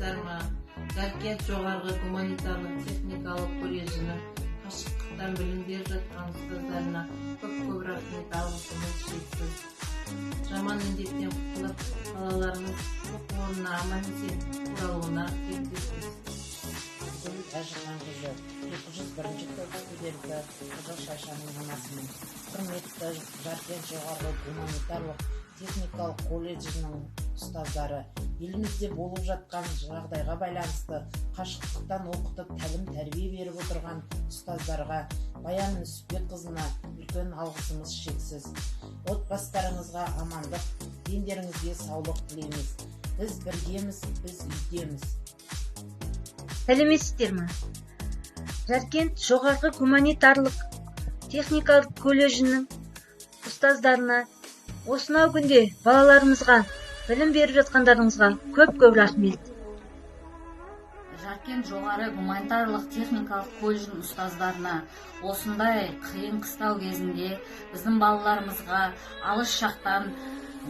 Саламатсыздар ма? Жаркент жоғарғы гуманитарлық техникалық колледжінің қашықтықтан білім беріп жатқан ұстаздарына көп көп рахмет, алғысымыз шексіз. Жаман індеттен құтылып, балаларымыз оқу орнына аман есен оралуына тілектеспіз. Гүл Әжіханқызы, 201-топ студенті, Қызыл Шашаның анасымын. Құрметті Жаркент жоғарғы гуманитарлық техникалық колледжінің ұстаздары, елімізде болып жатқан жағдайға байланысты қашықтықтан оқытып, тәлім тәрбие беріп отырған ұстаздарға, Баян Нүсіпбекқызына үлкен алғысымыз шексіз. Отбасыларыңызға амандық, дендеріңізге саулық тілейміз. Біз біргеміз, біз үйдеміз. Сәлеметсіздер ме? Жаркент жоғарғы гуманитарлық техникалық колледжінің ұстаздарына, осынау күнде балаларымызға білім беріп жатқандарыңызға көп көп рахмет. Жаркент жоғары гуманитарлық техникалық колледжінің ұстаздарына, осындай қиын қыстау кезінде біздің балаларымызға алыс жақтан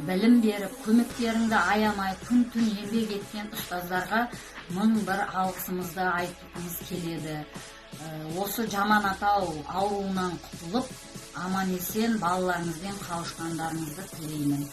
білім беріп, көмектеріңді аямай, күн түн еңбек еткен ұстаздарға мың бір алғысымызды айтқымыз келеді. Осы жаман атау ауруынан құтылып, аман есен балаларыңызбен қауышқандарыңызды тілеймін.